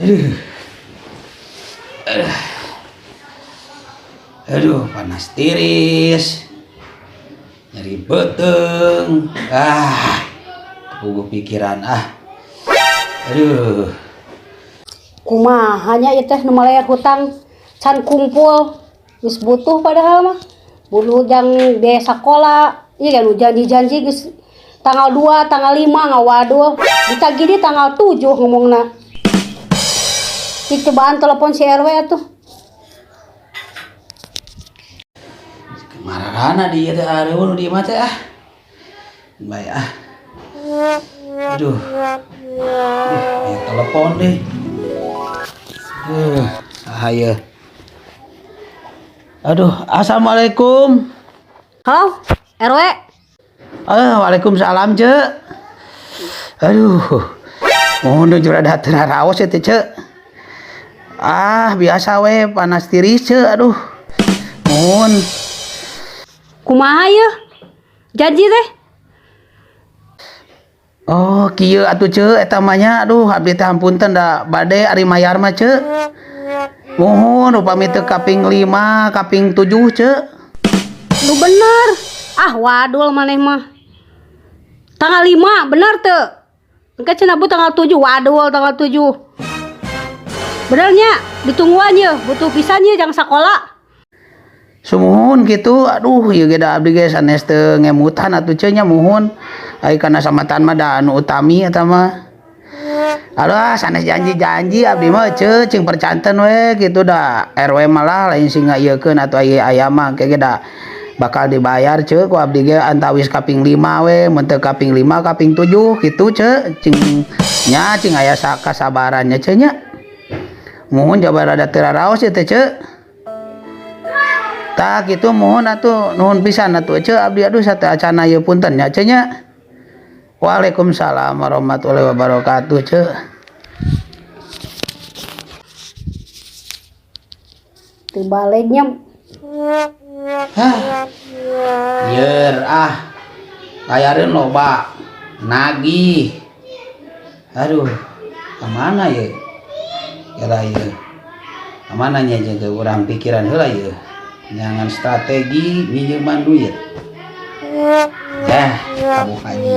Aduh. Aduh. Aduh, panas tiris. Nyeri beuteung. Ah. Puguh pikiran ah. Aduh. Kumaha nya ieu teh nu malayar hutang can kumpul. Geus butuh padahal mah. Butuh jang biaya sakola. Ieu kan janji-janji geus tanggal 2, tanggal 5 ngawadul. Ditagih di tanggal 7 ngomongna. Cik cobaan telepon si RW atuh. Mararana dia teh areueun di mah teh ah. Bae ah. Aduh. Aya telepon deh. Ayo. Aduh, assalamualaikum. Halo, RW. Waalaikumsalam, Cek. Aduh. Mohon deui jurada teu naraos teh, Cek. Ah, biasa we panas tiris, Cek. Aduh. Mohon. Kumaha yeuh? Janji teh? Oh, kieu atuh Cek eta mah nya. Aduh, abdi teh hampunten da bade ari mayar mah, Cek. Mohon upami teu kaping 5, kaping 7, Cek. Lu bener. Ah, wadul maneh mah. Tanggal 5 bener teu? Engke cenah bu tanggal 7, wadul tanggal 7. Bener nya, ditungguan ye, butuh pisan ye jang sakola. Sumuhun gitu, aduh ieu ge da abdi ge sanes teu ngemutan atuh Ceu nya muhun. Ai kana samatan mah da anu utami eta mah. Aduh, sanes janji-janji abdi mah Ceu cing percanten we gitu da RW malah lain sing ngaieukeun atuh aya aya mah ke ge da bakal dibayar Ceu ku abdi ge antawis kaping 5 we, mun teu kaping 5 kaping 7 gitu Ceu. Cing nya cing aya kasabarannya Ceu nya. Muhun coba rada teu raraos ieu teh Ceu. Tah kitu muhun atuh nuhun pisan atuh Ceu abdi aduh sateuacana ieu punten nya Ceu nya. Waalaikumsalam warahmatullahi wabarakatuh Ceu. Teu balegnya. Hah. Yer ah. Bayareun loba. Nagih. Aduh, kemana ye? Yalah ye. Kemana nya jaga urang pikiran heula ye. Jangan strategi minjeman duit. Ya, ka Bu Haji.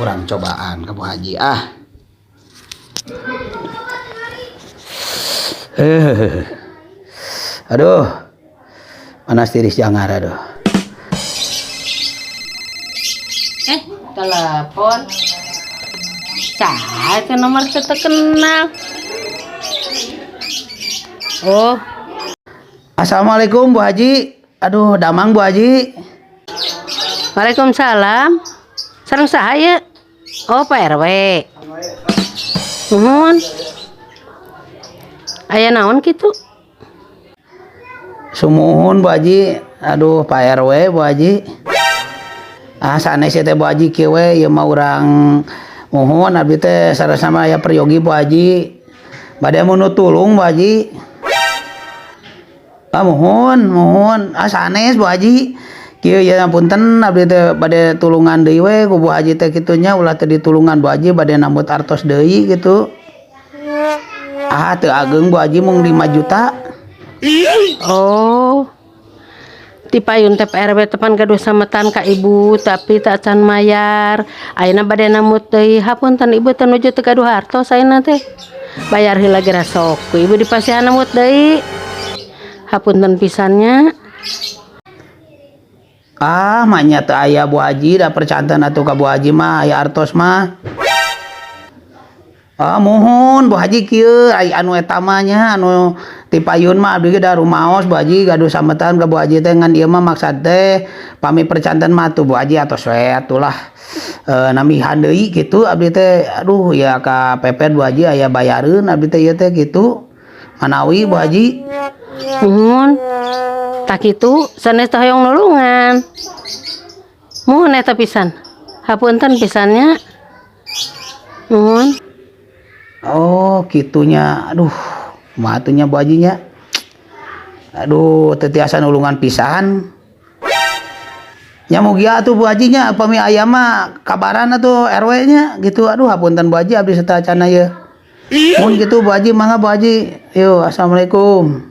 Urang cobaan ka Bu Haji ah. Aduh. Panas tiris jangar aduh. Telepon. Saha itu nomor teu terkenal. Oh. Assalamualaikum Bu Haji. Aduh, damang Bu Haji. Waalaikumsalam. Sareng saha ieu? Oh, Pak RW. Nuhun. Aya naon kitu? Sumuhun Bu Haji. Aduh, Pak RW Bu Haji. Ah, sanes teh Bu Haji kieu we ieu mah urang muhun abdi teh sareng-sareng aya peryogi Bu Haji. Bade mun tulung Bu Haji. Ah, muhun, muhun. Ah, sanes Bu Haji. Kieu ya punten abdi teh bade tulungan deui we ku Bu Haji teh kitu nya ulah teu ditulungan Bu Haji bade nambut artos deui kitu. Ah, teu ageung Bu Haji mung 5 juta. Oh. Ti payun teh Pak RW tepan gaduh sametan ka ibu tapi tak can mayar. Ayeuna bade nambut deui. Hapunten ibu teh nuju teu gaduh hartos ayeuna teh. Bayar heula geura sok ku ibu dipasihan nambut deui. Hapunten pisannya. Ah, maknya teu aya Bu Haji da percanten atuh ka Bu Haji mah aya artos mah. Ah, muhun Bu Haji kieu ai anu eta mah nya anu ti payun mah abdi ge da rumaos Bu Haji gaduh sametan ka Bu Haji teh ngan ieu mah maksad teh pami percanten mah atuh Bu Haji atos we atulah nambihan deui kitu abdi teh aduh ya ka pepet Bu Haji aya bayareun abdi teh ieu teh kitu manawi Bu Haji. Muhun. Tak kitu sanes teh hoyong nulungan. Muhun eta pisan. Hapunten pisannya. Muhun. Oh, kitunya. Aduh, kumaha atuh nya Bu Haji nya. Aduh, teu tiasa nulungan pisan. Nya mugia atuh Bu Haji nya upami aya mah kabaran atuh RW nya gitu. Aduh, hapunten Bu Haji abdi sateuacana ieu. Mun gitu Bu Haji, mangga Bu Haji. Yo, assalamualaikum.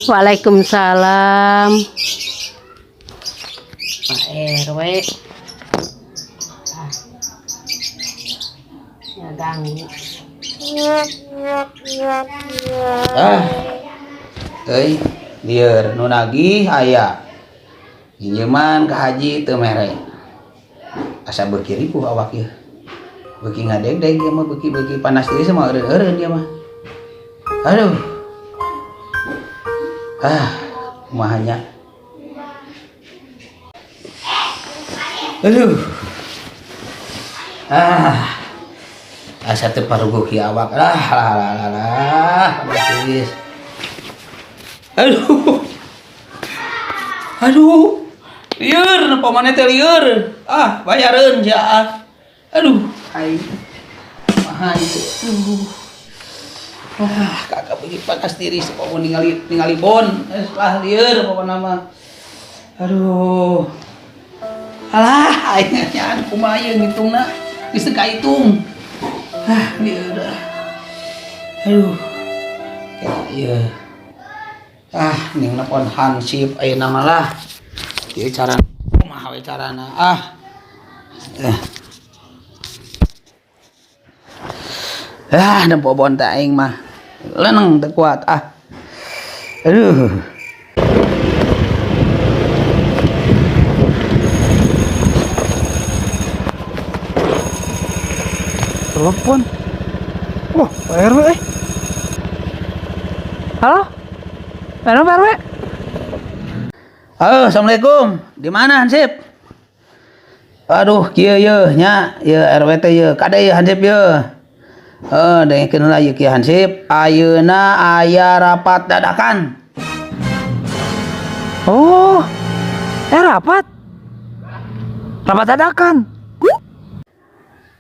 Waalaikumsalam. Pak RW. Ah. Ya ganggu. Ah. Euy, lieur nu nagih aya. Nginjeman ka haji teu mere. Asa beuki ripuh awak ieu. Beuki ngadegdeg ieu mah, beuki-beuki panas diri sama eureun-eureun dia mah. Aduh. Ah, kumaha nya. Aduh. Ah. Asa teu paruguh kieu awak. Lah lah lah lah lah. Panas tiris. Aduh. Aduh. Lieur, pamane teh lieur. Ah, bayareun sia ah. Aduh, aing. Kumaha ieu? Aduh. Ah, kakak beuki panas tiris pokoknya ningali ningali bon. Lah lieur pokokna mah. Aduh. Alah, aing nyaan kumaha ieu ngitungna. Geus teu kahitung. Ah, lieur ah. Aduh. Kira ieu. Ah, ning nelpon hansip ayeuna mah lah. Ieu cara kumaha we carana. Ah. Eh. Ah, nempo bon teh aing mah. Leneng teu kuat ah. Aduh. Telepon. Wah, Pak RW eh. Halo? Halo Pak RW? Halo, assalamualaikum. Di mana Hansip? Aduh, kieu yeuh nya, ieu RW teh yeuh. Kade yeuh Hansip yeuh. Heuh, dengekeun heula ieu kieu Hansip. Ayeuna aya rapat dadakan. Oh, rapat? Rapat dadakan?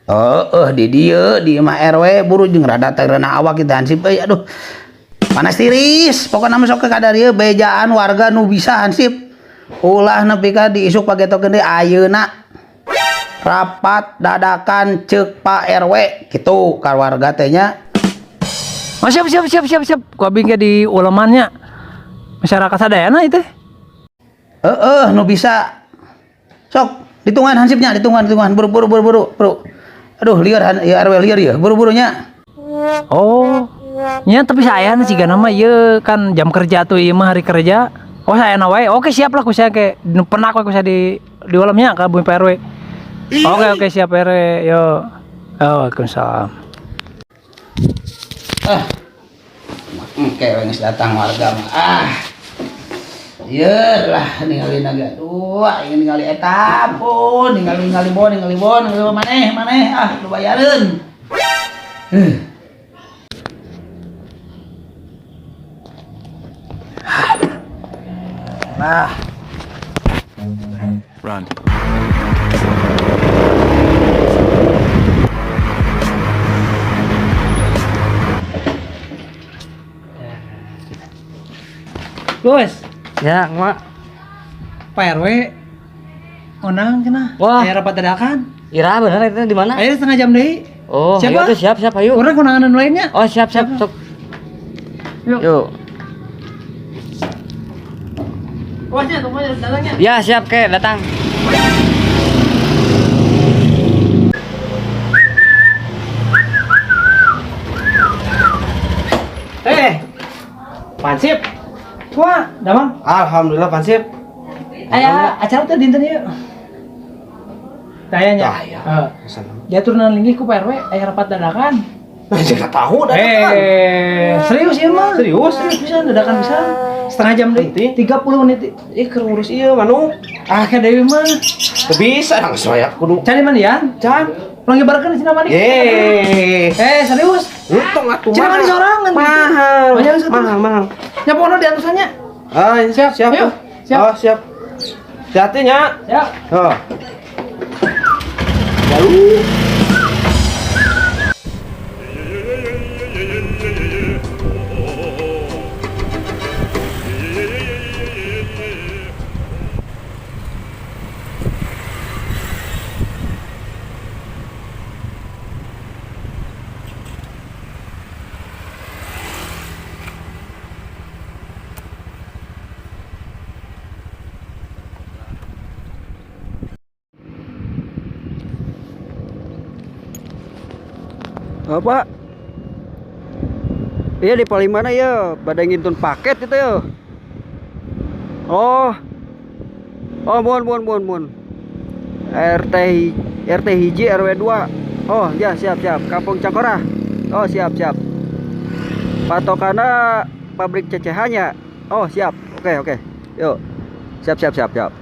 Heeh, di dieu di imah RW buru jeung rada teh reunah awak kita Hansip euy. Aduh. Panas tiris. Pokona mah sok ka dieu bejaan warga nu bisa Hansip. Ulah nepi ka diisuk pagetokeun deui ayeuna. Rapat dadakan ceuk Pak RW kitu ka warga teh nya. Oh, siap siap siap siap siap. Ku abi ge di ulemannya. Masyarakat sadayana itu. Heeh, nu bisa. Sok, ditungguan Hansipnya, ditungguan, ditungguan. Buru buru buru buru, buru. Aduh, lieur ieu RW lieur ieu, buru-burunya. Oh. Nya tapi saya sih nama ieu kan jam kerja tuh ieu mah hari kerja. Oh, saya wae. Oke, siap lah ku saya ke nu penak we ku saya di ulemnya ka bumi Pak RW. Oke oke siap RW. Yo. Oh, waalaikumsalam. Ah. Engke we geus datang warga mah. Ah. Lieur lah ningali naga. Aduh, aing ningali eta pun, ningali ningali bon, ningali bon, ningali maneh, maneh ah nu bayareun. Heuh. Nah. Run. Gus, Ya, mak. Pak RW onang cenah. Wah. Aya rapat dadakan. Ira bener itu di mana? Ayo setengah jam deui. Oh, Siapa? ayo tuh siap siap ayo. Urang konangan nu lainnya. Oh, siap siap sok. Yuk. Yuk. Wahnya, tunggu datangnya. Ya, siap ke datang. Pansip. Wah, damang. Alhamdulillah Pansip. Aya acara teh dinten ieu. Kayaknya. Tah, ya. Heeh. Diatur linggih ku Pak RW aya rapat dadakan. Nah, jangan tahu dadakan. Serius ieu mah. Serius? Serius pisan dadakan pisan. Setengah jam deui. Penting. 30 menit. Ih, keur ngurus ieu manuk. Ah, ka deui mah. Teu bisa langsung aya kudu. Can mandian? Can. Ulang nyebarkeun cenah mandi. Yeay. Serius? Untung atuh Cenah mandi sorangan. Mahal. Mahal satu. Mahal, mahal. Nyapono di atusannya. Ah, siap, siap. Ayo, siap. Oh, siap. Hati-hati nya. Siap. Oh. Lalu. Apa? Iya di paling mana ya? Pada ngintun paket itu ya. Oh. Oh, mohon mohon mohon mohon. RT RT hiji RW 2. Oh, ya siap siap. Kampung Cangkorah. Oh, siap siap. Patokana pabrik CCH-nya. Oh, siap. Oke, oke. Yuk. Siap siap siap siap.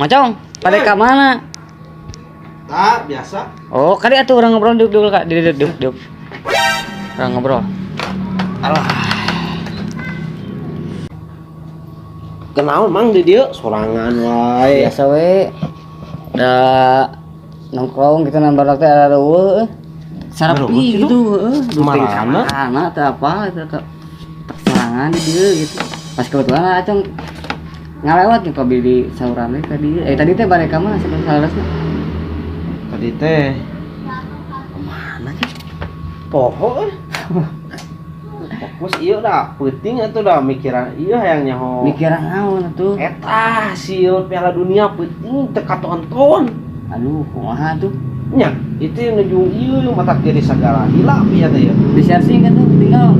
Macong, pada ke mana? Tak, biasa. Oh, kali atuh orang ngobrol duduk dulu Kak. Duduk duduk duduk. Orang ngobrol. Alah. Kenaon Mang di dieu sorangan wae. Biasa we. Da nongkrong gitu nambah teh ada eueuh. Sarapi gitu heeh. Mana? Mana teh apa itu ke sorangan di dieu gitu. Pas kebetulan Acong ngalewat nih kok di sauran teh tadi. Tadi teh balik ka mana salarasna? Tadi teh kemana sih? Poho. Fokus ieu dah peuting atuh dah mikiran ieu hayang nyaho. Mikiran naon atuh? Eta hasil Piala Dunia peuting teu katonton. Aduh, kumaha tuh? Nya, itu nuju ieu mata kiri sagala hilap ieu teh ieu. Di searching kan tuh tinggal.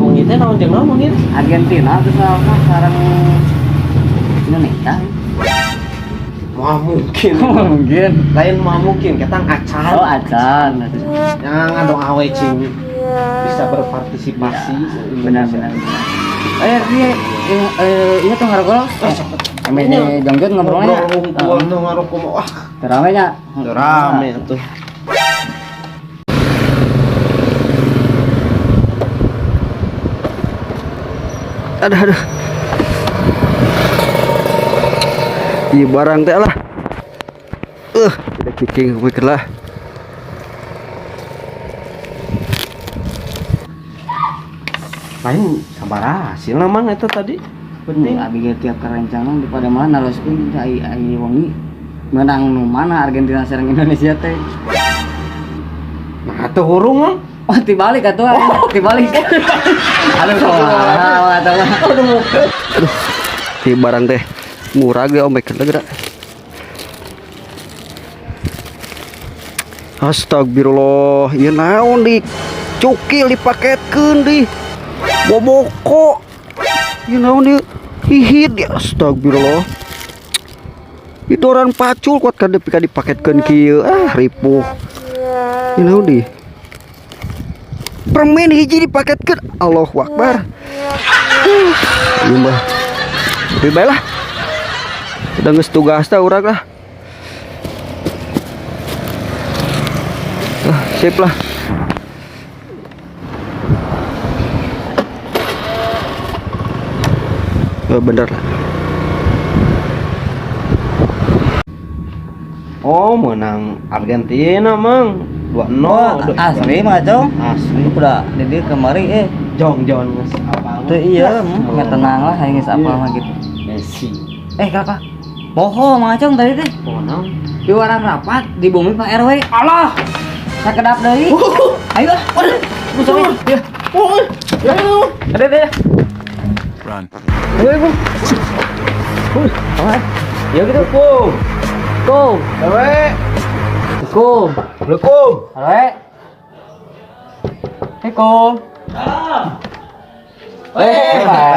Wengi teh naon jeung naon wengi? Argentina terus apa sareng Indonesia. Moal mungkin. Mungkin. Lain moal mungkin, ketang acan. Oh, acan. Yang ngadoa we cing bisa berpartisipasi. Ya, benar benar. Iya, iya tuh ngarokok. Emang jongjon ngobrolnya. Ngobrol tuh ngarokok wah. Rame nya. Rame tuh. Aduh aduh. Iya barang teh lah. Tidak kicking mikir lah. Lain sabaraha hasilna Mang eta tadi? Penting abi ge tiap karencana di pada mana naroskeun teh ai ai wengi menang nu mana Argentina sareng Indonesia teh. Nah teu hurung Mang. Oh tibalik atuh, tibalik. Aduh kumaha atuh. Aduh. Di barang teh murah ge om mikir geura. Astagfirullah, ieu naon di cukil dipaketkeun di boboko. Ieu naon di hihid ya astagfirullah. Idoran pacul kuat ka depi ka dipaketkeun kieu. Ah ripuh. Ieu naon di permen hiji dipaketkeun. Allahu akbar. Ieu mah. Tapi bae lah. Udah geus tugas tah urang lah. Ah, sip lah. Oh, bener lah. Oh, menang Argentina, Mang. 2-0. Oh, asli mah, Cong. Asli. Udah di kemari Jong-jong geus apal. Teu iya, mah tenang lah hayang geus apal mah gitu. Messi. Kakak. Bohong Mang Acong tadi teh. Bohong naon? Di warang rapat di bumi Pak RW. Alah. Sakedap deui. Ayo ah. Waduh. Ya. Ya. Ada deh. Run. Ayo, Ibu. Ya gitu. Go. Go. RW. Go. Assalamualaikum. RW. Assalamualaikum.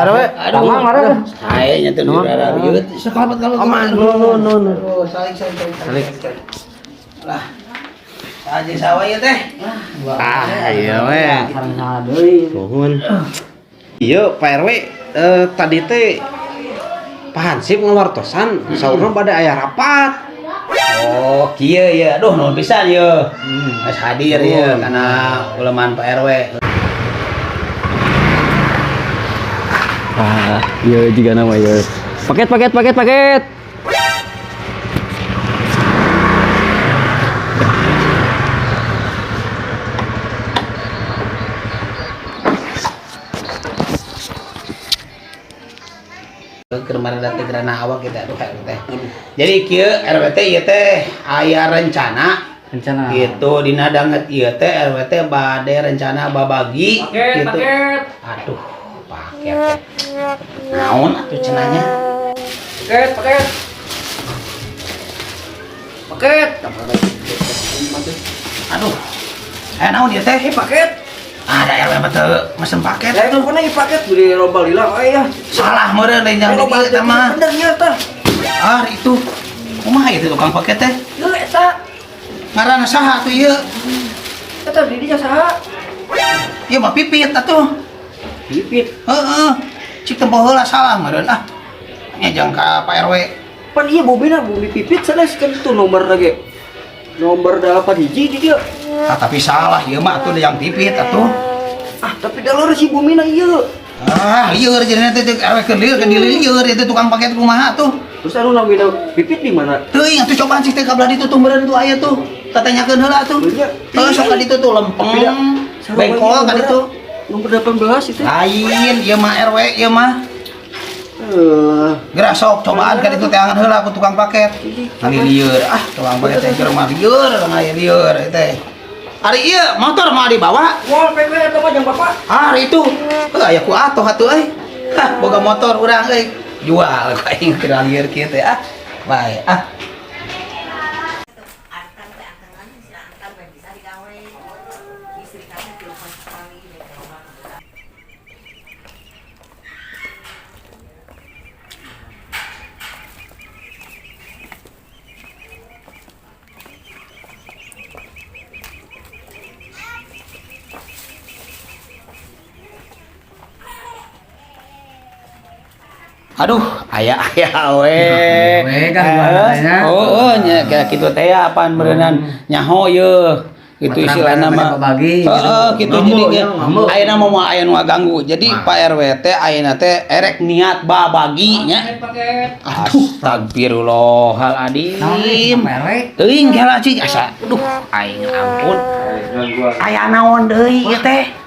RW. Aduh. Mang, marah. Sae nya teu dirararieu. Sakalapat kalau Aman. Nuhun nuhun. Saling saling saling. Lah. Saja sawah ieu teh. Ah, iya we. Sareng saha deui. Nuhun. Iya, Pak RW, tadi teh Pak Hansip ngawartosan saurna bade aya rapat. Oh, kieu ya. Aduh, nuhun pisan ieu. Geus hadir ieu kana uleman Pak RW. Ah, iya juga nama ya. Paket paket paket paket. Keur marada teh gerana awak kita, aduh, kayak teh. Jadi kieu RW teh, ieu teh aya rencana. Rencana. Gitu dina danget ieu teh RW teh bade rencana babagi Paket, gitu. Paket. Aduh, paket teh. Naon atuh cenahnya? Paket, paket. Paket. Aduh. Eh, naon ieu teh? Eh, paket. Ada RW mah teu mesen paket. Ya, itu ieu paket beli loba lila we ya. Salah meureun lain jang di Loba dieu teh mah. Bener nya tah. Ah, itu. Kumaha itu tukang paket teh? Ieu eta. Ngaranna saha atuh ieu? Eta di dinya saha? Ieu mah Pipit atuh. Pipit. Heeh. Cik tempo heula, salah meureun ah. Nya jang ka Pak RW. Pan ieu bobina bumi Pipit sanes kan itu nomor lagi. Nomor 8 hiji di dia. Ah, tapi salah ieu mah atuh yang Pipit atuh. Ah, tapi da leureuh si bumina ieu. Ah, lieur jadina teh RW keur lieur keur lieur itu tukang paket kumaha tuh. Terus anu namina Pipit di mana? Teuing atuh, cobaan cik teh ka belah ditu tuh meureun tuh aya tuh. Tatanyakeun heula atuh. Iya. Heuh, sok ka ditu tuh lempeng. Tapi da- Bengkol ka ditu. Nomor 18 itu. Lain ieu mah RW ieu mah. Eh, Geura sok cobaan ka ditu, teangan heula ku tukang paket. Ngali lieur ah tukang paket teh keur mah lieur, ngali lieur teh. Ari ieu motor mah dibawa. Wah, PW eta mah jang Bapak. Ah, itu. Heuh, aya ku atuh atuh euy. Hah, boga motor urang euy. Jual ku aing keur lieur kieu teh ah. Bae ah. Aduh, aya aya we. We, kan, gimana tanya? Oh, nya kayak kitu teh ya, apaan beureunan nyaho ye. Gitu Materang istilahna pada mah. babagi, gitu. Heeh, gitu Ngamuk, jadi ya, ngamuk. ayeuna mah moal aya nu ngaganggu. Jadi Pak RW teh ayeuna teh erek niat babagi nya. Aduh, Naon deui, astagfirullahaladzim. Pak RW? Teuing kela cing asa. Aduh, aing ampun. Aya naon deui ieu teh?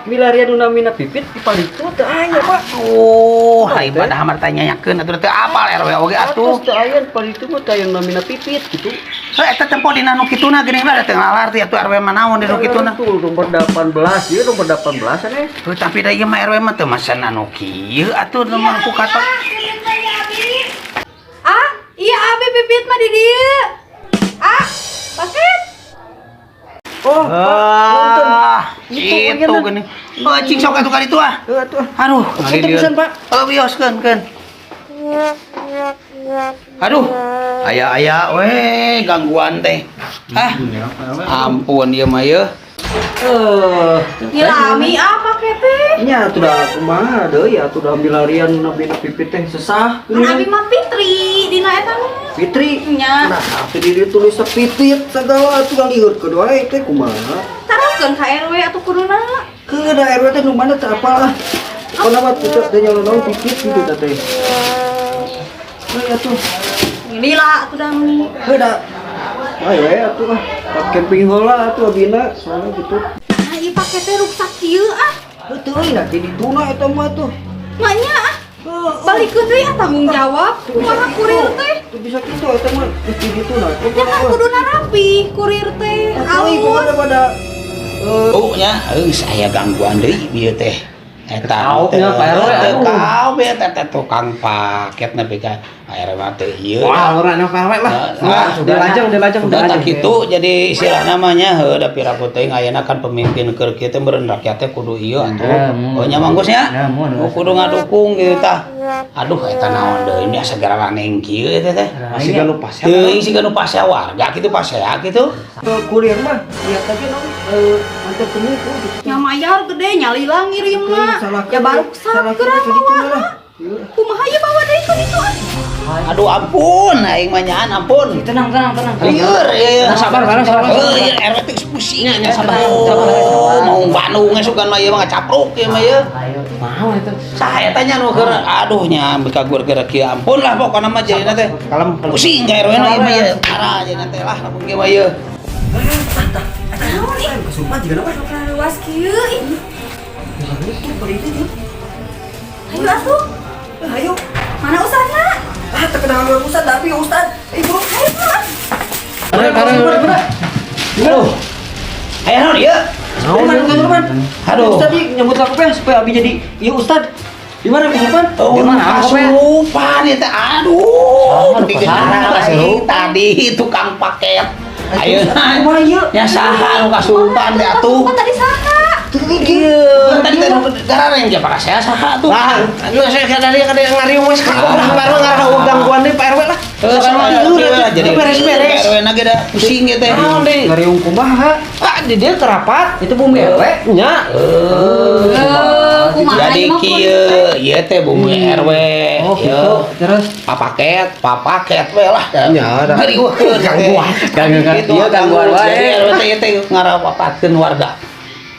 Milarian nu namina Pipit di palitu teu aya, Pak. Oh, lain pada hamar tanyakeun atuh teu apal RW oge atuh. Atos teu aya di palitu mah teu aya nu namina Pipit gitu. Heuh, eta tempo dina nu kituna geuning lah teu ngalarti atuh RW mah naon dina nu kituna. Tuh nomor 18, ieu nomor 18 aneh. Heuh, tapi da ieu mah RW mah teu mesen anu kieu atuh nu mah ku kata. Ah, iya abi Pipit mah di dieu. Ah, paket. Oh, Pak, punten. Ah, Itu itu geuning. geuning. Oh, cing sok atuh ka ditu ah. Heuh atuh. Aduh, Punten pisan, Pak. Oh, wioskeun keun. Aduh, aya-aya we gangguan teh. Ah, ampun ieu mah yeuh. Eh, Ngilami ah paket teh. nya atuh da kumaha deui atuh da milarian nu namina Pipit teh sesah. Kan abi mah Fitri dina eta mah. Fitri. Nya. Nah, atuh di dieu tulis Pipit segala atuh ngalieur wae teh kumaha? Taroskeun ka RW atuh kuduna. Ke da RW teh nu mana teu apal ah. Pokona mah teu teu nyaho Pipit gitu teh teh. Heuh atuh. Lila atuh da mi. Heuh da. Ayo we atuh ah. Camping heula atuh abina soalnya gitu. Nah, ieu paket teh ruksak kieu ah. Heuh teu euy, nah di dituna eta mah tuh. Maknya ah. Balikeun deui ah, tanggung jawab. Kumaha kurir teh? Tuh bisa kitu eta mah geus di dituna. Ya kan kuduna rapi kurir teh. Alus pokona Alus. pada Oh nya, geus aya gangguan deui bieu teh. Eta Kaop nya, Pak RW, teu aduh. kaop ya teh teh tukang paket nepi ka RW mah teu ieu. Wah, urang Pak RW lah. Nah, Udah lajeng, udah lajeng, udah Udah tak lajeng. gitu jadi istilah namanya heuh da piraku teuing ayeuna kan pemimpin keur kieu teh meureun rakyat teh kudu ieu atuh. Ya, mun. Oh nya Mang Gus nya. Ya, mun. Oh, kudu ngadukung gitu tah. Aduh, eta naon deui ini asa garaneng kieu eta teh. Masih gak lupa sih. Teuing siga nu pasea warga kitu, pasea kitu. Kurir mah lihat aja naon antar temu gitu. Nya mayar gede nya lila ngirimna. Salah Ya baruksak salah geura ka ditu bawa. lah. Kumaha ieu bawa deui ka ditu ah. Aduh ampun, aing mah nyaan ampun. Tenang, tenang, tenang. Lieur ya. Sabar, sabar, sabar. Heuh, ieu RW teh pusing nya sabar. Sabar, sabar. Mau Bandung sugan mah ieu mah ngacapruk ieu mah ieu. Ayo. Mau itu. Saha eta nya nu keur aduh nya beka gur keur kieu ampun lah pokona mah jadina teh. Kalem, kalem. Pusing ka RW na ieu mah ieu. Parah jadina teh lah lamun kieu mah ieu. Naon ih? Kesurupan juga apa? Luas kieu ih. Ayo atuh. Ayo. Mana ustadna? Ah, tapi dengan ustad, tapi ustad. Ibu. Ayo pulang. Aduh. Aya naon ieu? Roman, Roman. Aduh. Ustad ieu nyebut aku teh supaya abi jadi ieu ustad. Di mana kesurupan? Oh, Di mana aku, Pe? kasurupan ieu teh. Aduh, Aduh, dikejar kasurupan. tadi tukang paket. Ayo, Kumaha ieu? nya saha nu kasurupan teh atuh? Kasurupan tadi saha? Ieu, tadi teh garareng ge pak saya saha tuh. Lah, anu saya kada kada ngariung we sakapok lah Pak RW ngarah gangguan deui Pak RW lah. Terus jadi beres-beres. RW na ge da pusing ge teh. Naon deui? Ngariung kumaha? Ah, di dieu kerapat. Itu bumi RW. Nya. Eh, kumaha Jadi ieu mah? kieu, ieu teh bumi RW. Oh, gitu. Terus Papaket, papaket we lah. Nya, dah. Ngariweuhkeun Gangguan. Gangguan. Gitu, Iya, gangguan wae. Jadi RW teh ieu teh ngarapatkeun warga.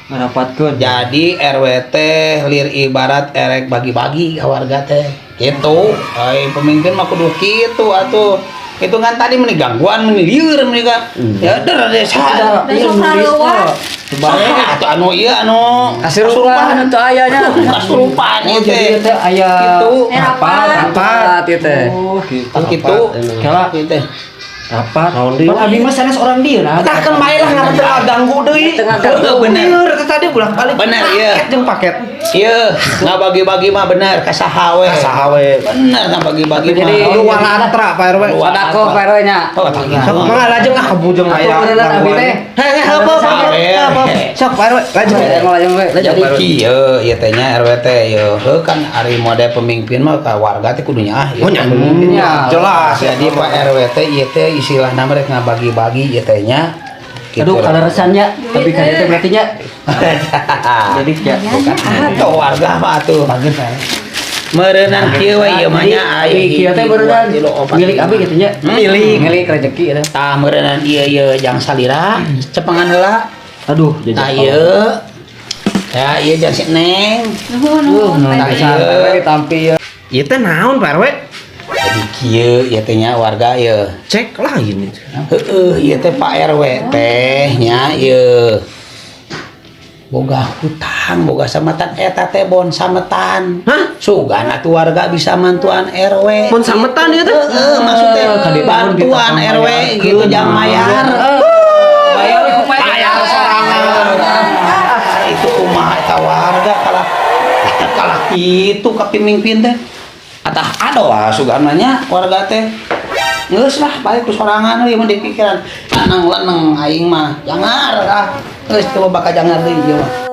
ngarapatkeun. Jadi RW teh lir ibarat erek bagi-bagi ke warga teh. Gitu. Ai pemimpin mah kudu kitu atuh. Itu kan tadi meni gangguan meni lieur meni ka. Ya der desa. Dan sok sarua. Saha atuh anu ieu anu Kasurupan teu aya nya. Kasurupan Oh, ieu jadi teh. ieu teh aya Gitu. Rapat. Rapat ieu teh. Oh, gitu. Tah kitu. Kela Ieu teh. rapat. Naon deui? Pan abi mah sanes orang dieu nah. Tah kan bae lah ngarep tengah ganggu deui. Tengah ganggu. Bener. Lieur teh tadi bolak-balik. Bener, iya. Paket jeung paket. Ieu ngabagi-bagi mah bener ka saha we. Ka saha we. Bener ngabagi-bagi mah. Jadi, Kudu walatra Pak RW. Sodako Pak RW nya. Oh, tah gitu. Sok mangga lajeng ah kebujeng aya. Beneran abi teh. Heh, apa apa apa. Sok Pak RW lajeng. Lajeng lajeng we. Lajeng Jadi Pak RW. kieu ieu teh nya RW teh ieu heuh kan ari mode pemimpin mah ka warga teh kudu nyaah ieu Oh, nya. pemimpin Nya. Jelas. Jadi Pak RW teh ieu teh istilahna mereka ngabagi-bagi ieu teh nya. Gitu Aduh, lah. kaleresannya tapi ka dieu teh berarti nya. Jadi ya Bukan atuh warga mah atuh. Meureunan kieu we ieu mah nya aya Kieu teh beureunan milik abi gitu nya. Milik. Milik rezeki eta. Tah meureunan ieu ieu jang salira cepengan heula. Aduh, Tah ieu. Ya ieu jang si Neng. Nuhun, nuhun. Tah Pak RW. ieu. Pak RW ditampi ya. Ieu teh naon Pak RW? Jadi kieu ieu teh nya warga ieu. Cek lain. Heeh, ieu teh Pak RW teh nya ieu. Boga hutang, boga sametan eta teh bon sametan. Hah? Sugan atuh warga bisa mantuan RW. Bon sametan ieu teh? Heeh, maksudnya bantuan RW gitu jangan mayar. Bayar Bayar sorangan. Itu kumaha eta warga kalah kalah kitu ka pemimpin teh. Atah aduh ah sugan mah nya warga teh. Geus lah balik ku sorangan euy mun dipikiran. Leneng leneng aing mah. Jangar ah. Geus coba bakal jangar deui ieu mah.